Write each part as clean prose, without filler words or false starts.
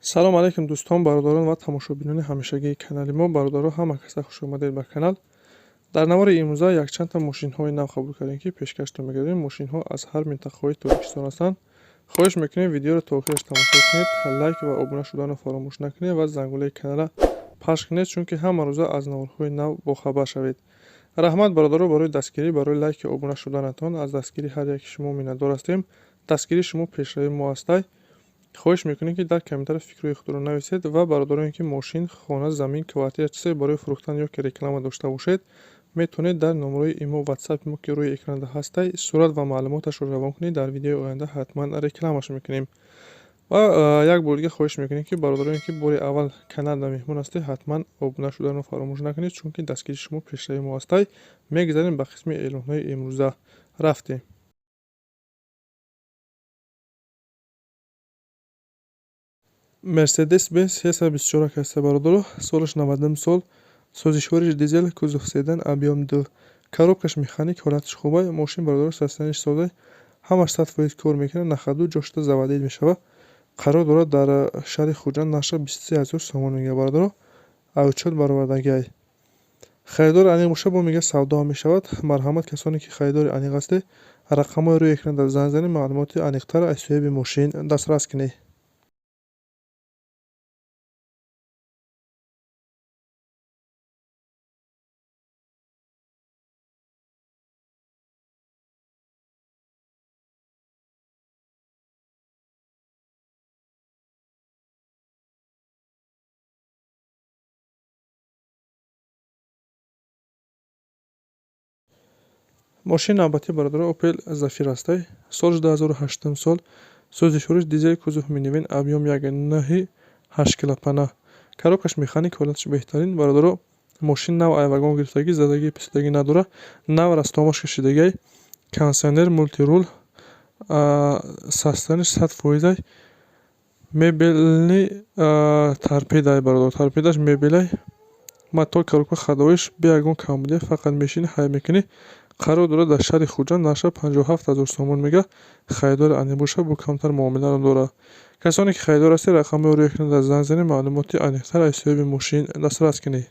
Салом алейкум, дӯстон, бародарон ва тамошобинони ҳамешагии канали мо. Бародаро, ҳама каса хуш омадед ба канал. Дар навори имрӯза якчандта мошинҳои нав қабул кардем, ки пешкаштон мегардем. Мошинҳо аз ҳар минтақаҳои Тоҷикистон ҳастанд. Хоҳиш мекунем, видеоро то охираш тамошо кунед, лайк ва обуна шуданро фаромӯш накунед ва зангулаи каналра пахш кунед, чунки ҳама рӯза аз наворҳои нав бохабар шавед. Раҳмат, бародаро, барои дастгирӣ, барои лайки обуна шуданатон. Аз дастгирии ҳар яки шумо миннатдор ҳастем. Дастгирии шумо пешравии мо ҳастай. Хоҳиш мекунем, ки дар комментария фикрҳои худро нависед ва бародароне, ки мошин, хона, замин, квартира, чизе барои фурӯхтан ё ки реклама дошта бошед, метавонед дар номерои имо, ватсапи мо, ки рӯи экранда ҳастай, сурат ва маълумоташро равон кунед. Дар видеои оянда ҳатман рекламаш мекунем. Ва як бор дига хоҳиш мекунем, ки бародароне, ки бори аввал каналда меҳмон ҳастед, ҳатман обуна шуданро фаромӯш накунед, чунки дастгирии шумо пешравии мо ҳастай. Мегузарем ба қисми эълонҳои имрӯза. Рафтем. Мерседес Бенз 324 ҳаста, бародаро, солаш 90 сол, сӯзишвориш дизел, кузов седан, объём 2, коробкаш механик, ҳолаташ хубай. Мошин, бародаро, состояниш созай, ҳамаш 100% кор мекунад, на ходу ҷошта заводить мешавад. Қарор дорад дар шаҳри Хуҷанд, нархша 23 000 сомон мега, бародаро, аучёт баровардагиай. Харидори аниқ боша, бо мега, савдо ҳам мешавад. Марҳамат, касоне ки харидори аниқ ҳастед, рақамҳои рӯи экранда занг занед, маълумоти аниқтар аз соҳиби мошин дастрас кунед. Мошини навбатӣ, бародаро, Опел Зафир ҳастай, соли 2008 сол, сӯзишвориш дизел, кузов минивэн, объём 1,9, ҳашт клапана, коробкаш механик, ҳолаташ беҳтарин. Бародаро, мошин нав ай вагон гирифтагӣ, задагӣ писидагӣ надорад, нав растомаш кашидагиай, кондитсионер, мультируль, состояниш 100%-ай, мебельный торпедай, бародаро, торпедаш мебелай, мотор, коробка ходовоиш бе ягон камбудия, фақат мешинӣ, ҳай мекунӣ. Қарор дорад дар шаҳри Хуҷанд, нархша 57 000 сомон мега. Харидори аниқ боша, бо камтар муомиларо дорад. Касоне ки харидор ҳастед, рақамҳои рӯи экранда занг занед, маълумоти аниқтар аз соҳиби мошин дастрас кунед.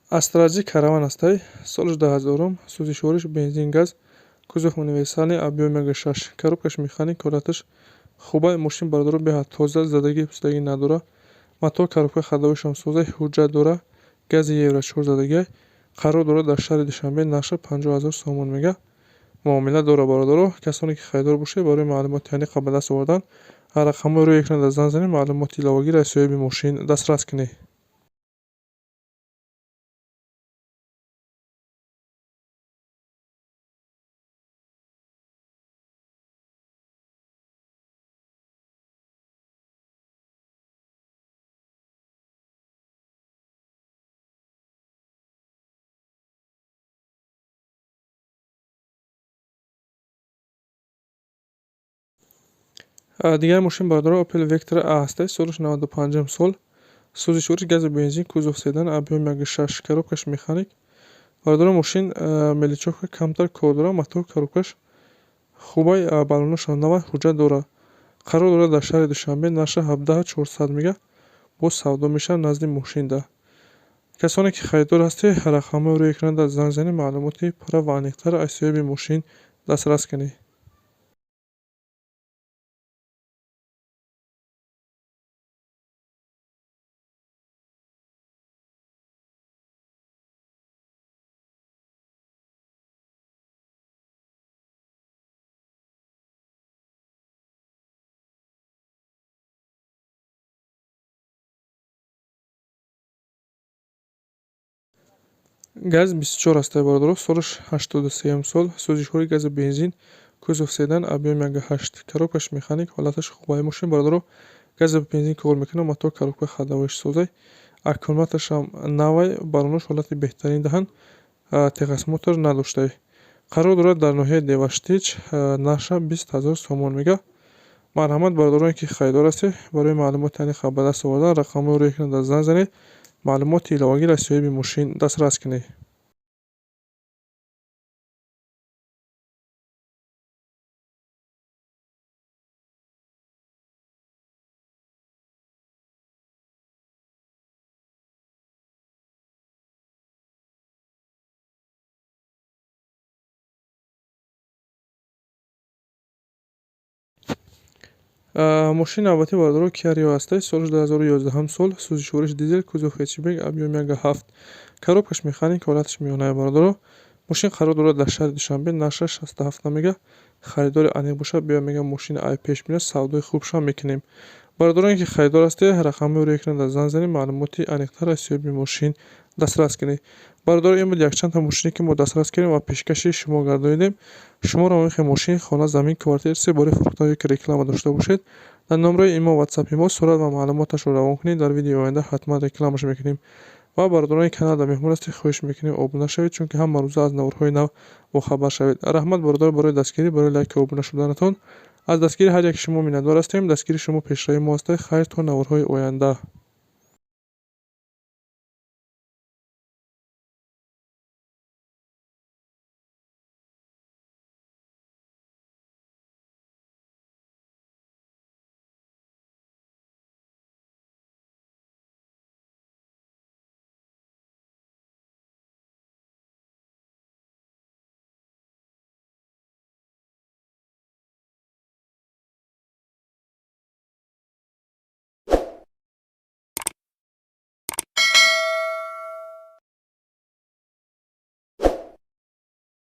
Астра Ҷи Караван ҳастай, соли 2000-ум, сӯзишвориш бензин, газ, кузов универсальный, объём 1,6, коробкаш механик, ҳолаташ хубай. Мошин, бародаро, беҳад тоза, задагӣ писидагӣ надорад, мотор, коробка ходовоишам созай, ҳуҷҷат дорад, гази евро 4 задагиай. Қарор дорад дар шаҳри Душанбе, нархша 50 000 сомон мега, муомила дорад. Бародаро, касоне ки харидор бошед, барои маълумоти аниқа ба даст овардан рақамҳои рӯи экранда занг занед, маълумоти иловагиро аз соҳиби мошин дастрас кунед. Дигар мошин, бародаро, Опел Вектра А ҳастай, солаш 95-ум сол, сӯзишвориш гази бензин, кузов седан, объём 1,6, коробкаш механик. Бародаро, мошин мелочёвка, камтар кор дорад, мотор, коробкаш хубай, баллонашам навай, ҳуҷҷат дорад. Қарор дорад дар шаҳри Душанбе, нархша 17 400 мега, боз савдо мешавад назди мошинда. Касоне ки харидор ҳастед, рақамҳои рӯи экранда занг занед, маълумоти пурра ва аниқтар аз соҳиби мошин дастрас кунед. Газ 24 ҳастай, бародаро, солаш 83-ум сол, сӯзишвори гази бензин, кузов седан, объём 1,8, коробкаш механик, ҳолаташ хубай. Мошин, бародаро, гази бензин кор мекунад, мотор, коробка ходовоиш созай, аккумуляторшам навай, баллонош ҳолати беҳтарин даҳанд, техосмотр надоштай. Қарор дорад дар ноҳияи Деваштич, нархша 20 000 сомон мега. Марҳамат, бародароне ки харидор ҳастед, барои маълумоти аниқа ба даст овардан рақамҳои рӯи экранда занг занед. Маълумоти иловагиро аз соҳиби мошин дастрас кунед. Мошини навбатӣ, бародаро, Kia Rio ҳастай, соли 2011 сол, сӯзишвориш дизел, кузов хэтчбек, объём 1,7, коробкаш механик, ҳолаташ миёнае, бародаро. Мошин қарор дорад дар шаҳри Душанбе, нархаш 67 мега. Харидори аниқ бошад, биё, мега, мошини ай пеш бинад, савдои хубшам мекунем. Бародароне ки харидор ҳастед, рақамҳои рӯи экран занг занед, маълумоти аниқтар аз соҳиби мошин дастрас кунед. Бародаро, ин буд якчандта мошине, ки мо дастрас кардем ва пешкаши шумо гардонидем. Шуморо мехоҳем мошин, хона, замин, квартира се бораи фурӯхтан ё ки реклама дошта бошед, дар номраи имо, ватсапи мо сурат ва маълумоташро равон кунед, дар видеои оянда ҳатман рекламаш мекунем. Ва бародарони каналда меҳмон ҳастед, хоҳиш мекунем, обуна шавед, чунки ҳама рӯза аз наворҳои нав бохабар шавед. Раҳмат, бародар, барои дастгирӣ, барои лайку обуна шуданатон. Аз дастгири ҳар яки шумо миннатдор ҳастем. Дастгири шумо пешравии мо ҳастад. Хайр, то наворҳои оянда.